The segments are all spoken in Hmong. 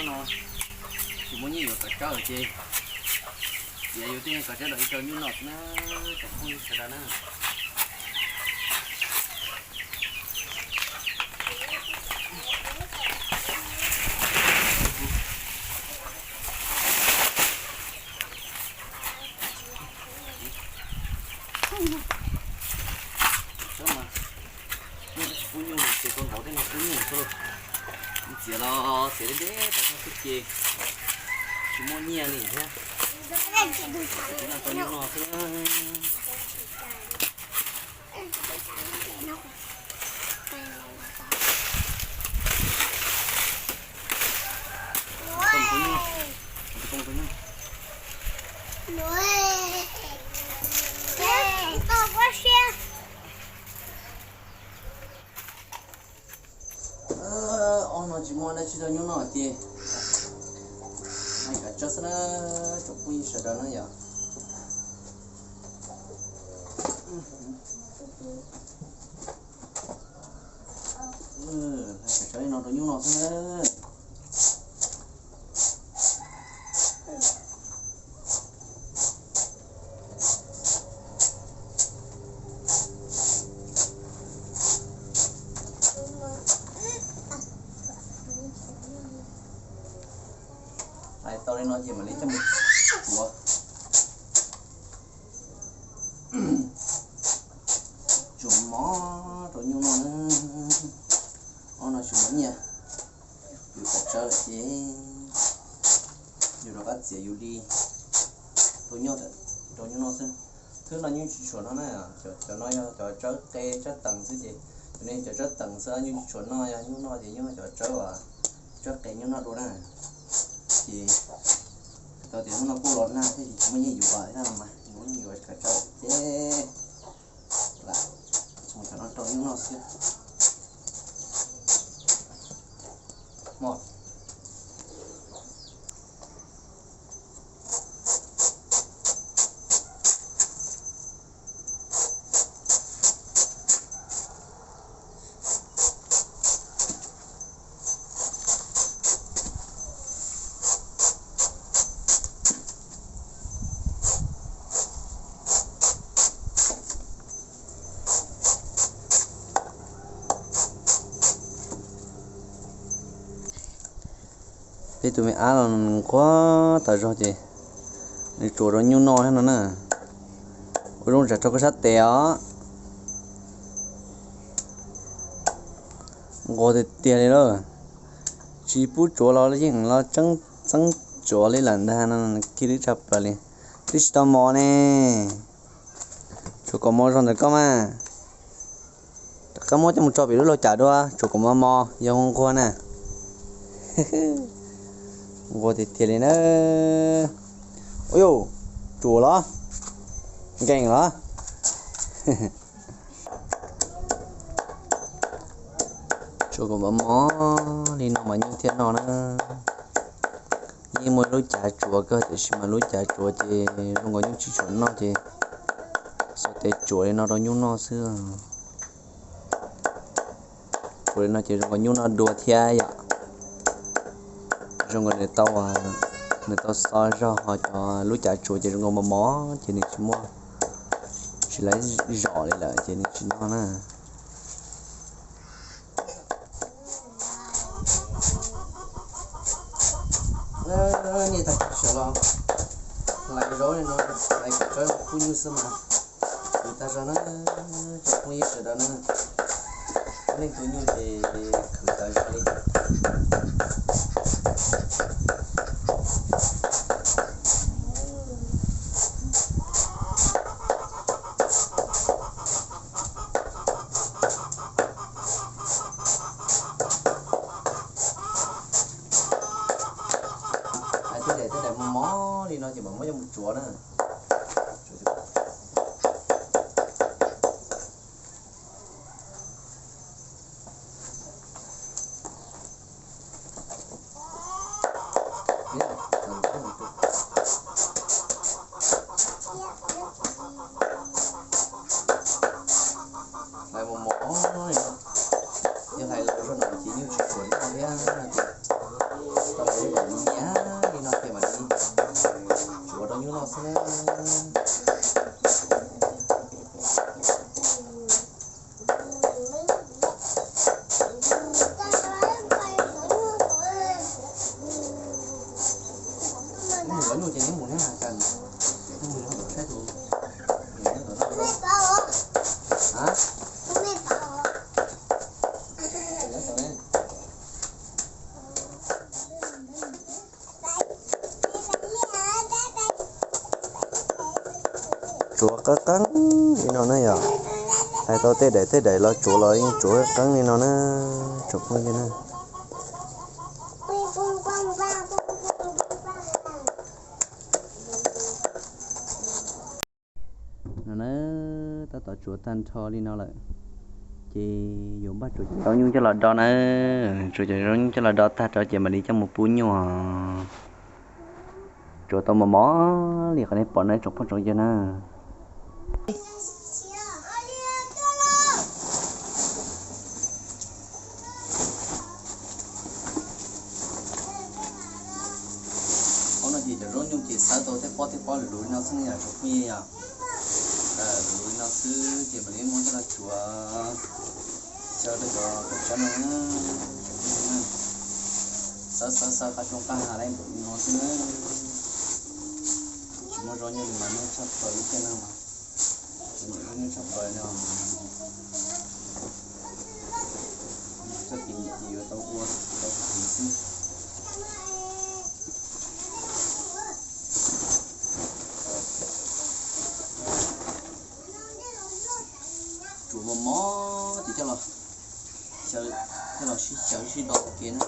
no tsis muaj nyiaj yuav kom tsawb ces txiav yus tej kom tsawb los ib co nyuj noj xwb na, tsoom phooj ywg sawv daws na. Tsis pub nyuj ces koj ntaus tej no pub nyuj xwb lauj. Txiav los txiav deb deb tas zog xwb ces tsis muaj nyiaj li thiab. Txiav no rau nyuj noj xwb. Ob no tsis muaj dab tsi rau nyuj noj tiag. Hais kom tsawb xwb na, tsoom phooj ywg sawv daws na yom. Hais kom tsawb li no rau nyuj noj xwb na. Hais tau li no ces mam li coj mus tsuav. Tsuav mov rau nyuj noj na. Ob no tsis muaj nyiaj, yus kom tsawb lawm ces yus rov qab txiav yus li rau nyuj, rau nyuj noj xwb. Thwb no nyuj tsis tshua noj na, cov no yog cov tsawb qe tsawb teev xwb ces, cov no cov tsawb teev xwb nyuj tsis tshua noj, yog nyuj noj ces nyuj noj cov tsawb uas tsawb qe nyuj noj dua na. Ces tau tias hnub no kuj los nag thiab ces tsis muaj nyiaj yuav thiab no mas, tsis muaj nyiaj yuav kom tsawb ces lam tsoo cov no rau nyuj noj xwb. Peb tus me ab los nquag tas zog ces nws tsuav rau nyuj noj thiab no na. Ua zoo tsam rau koj sab tes os. Nquag tiag tiag li lawm. Tsis pub tsuav los yeej los tseeb txeeb tsuav li lawm ntag no, kiag lub tshaj plaws li. Twb tsis tau mov ne. Tsuav kom mov zog ntawm koj mas. Rov qab muab coj mus tso pem lub laug cas dua, tsuav kom mov mov yog nquag na. Nquag tiag tiag li na. Ua yuj, tsuav los? Nkees los? Tsuav kom mov mov li no mas nyuj thiaj noj na. Yeej muaj lub cav tsuav kawg tiam sis mas lub cav tsuav ces zoo nkaus nyuj tsis tshua noj ces xuas tes tsuav li no rau nyuj noj xwb. Tsuav li no ces zoo nkaus nyuj noj dua thiab yom. Zoo nkaus nws tau, nws tau xo zog ho cov lub cav tsuav ces zoo nkaus mos mos ces nws tsis muaj, tsis lawv zom li lawm ces nws tsis noj na. Niaj tag kis sawv los hlais zaub li no, hlais kom tsawb pub nyuj xwb mas. Khwv tag zog na, tsoom phooj ywg sawv daws na, leej twg nyuj ces khwv tag zog li. Hais tej daim tej daim mos mos li no ces mam muab coj mus tsuav na. Hlais mos mos li no, yog hlais laus zog no ces nyuj tsis tshua noj thiab no ces tau ib Qeeb qeeb li no na yom. Hais tau tej daim tej daim los tsuav los yeej tsuav qeeb li no na, tsoom phooj ywg na. No na, tab tom tsuav tag nrho li no lawm, ces yuav npaj tsuav cov zaub nyuj coj los do na. Tsuav cov zaub nyuj coj los do tag rau ces mam li coj mus pub nyuj. Tsuav tau mos mos li qhov nej pom na tsoom phooj tsoom ywg na. Qhov no ces cov zaub nyuj ces xawb tau tej pob tej pob luv luv li no xwb ne yom tsoom phooj ywg yom. Luv luv li no xwb ces mam li muab coj los tsuav xyaw rau cov kaum tsawb no. Xawb xawb xawb qab tsoo qab ha li npaum li no xwb na. Tsis muaj zaub nyuj li mas nyuaj tshaj plaws lub caij no mas. Tsis muaj zaub nyuj tshaj plaws no. Txoj kev nyiam ces yuav tau ua tau tiv xwb. Tsuav mos mos ces coj los xyaw, coj los sib xyaw sib do ua ke na.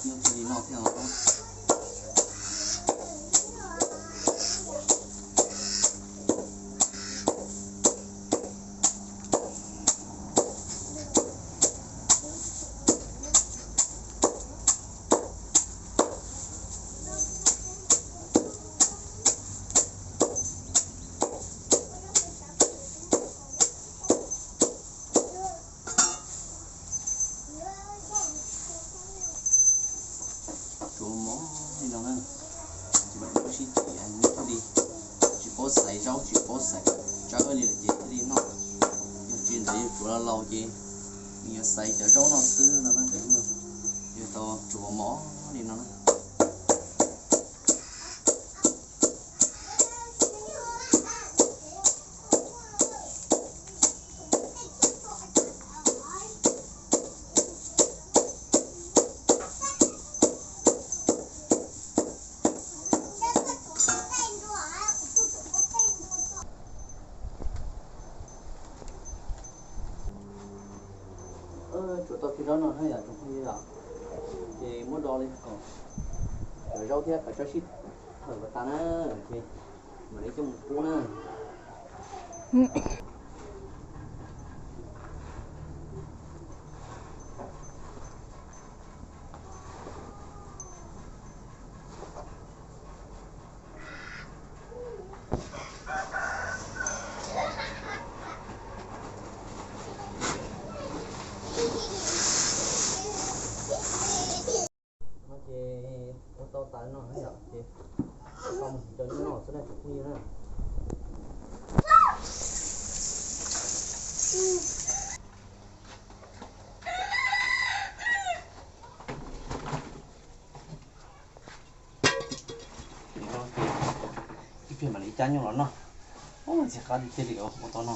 Nyuj thiaj li noj thiab os. Tsuav mos li no na, ces mam li sib cim nyuj thiaj li tsis paub xaiv zaub tsis paub xaiv tsawb li lawm ces thiaj li noj. Yog tsis ntawd yus tsuav laus laus ces nws yuav xaiv cov zaub no xwb no na. Yog tau tsuav mos li no na. Tsuav tau kiag zaub no na yom tsoom phooj ywg, ces muab do li kom cov zaub thiab cov tsawb sib thawm kom tas na, ces mam li coj mus pub na. No ces ua tau tas no yom, ces tau mus cov nyuj noj xwb na tsoom phooj ywg na. Ib pliag mam li cab nyuj los noj. Ntxim qab tiag tiag li ua tau no.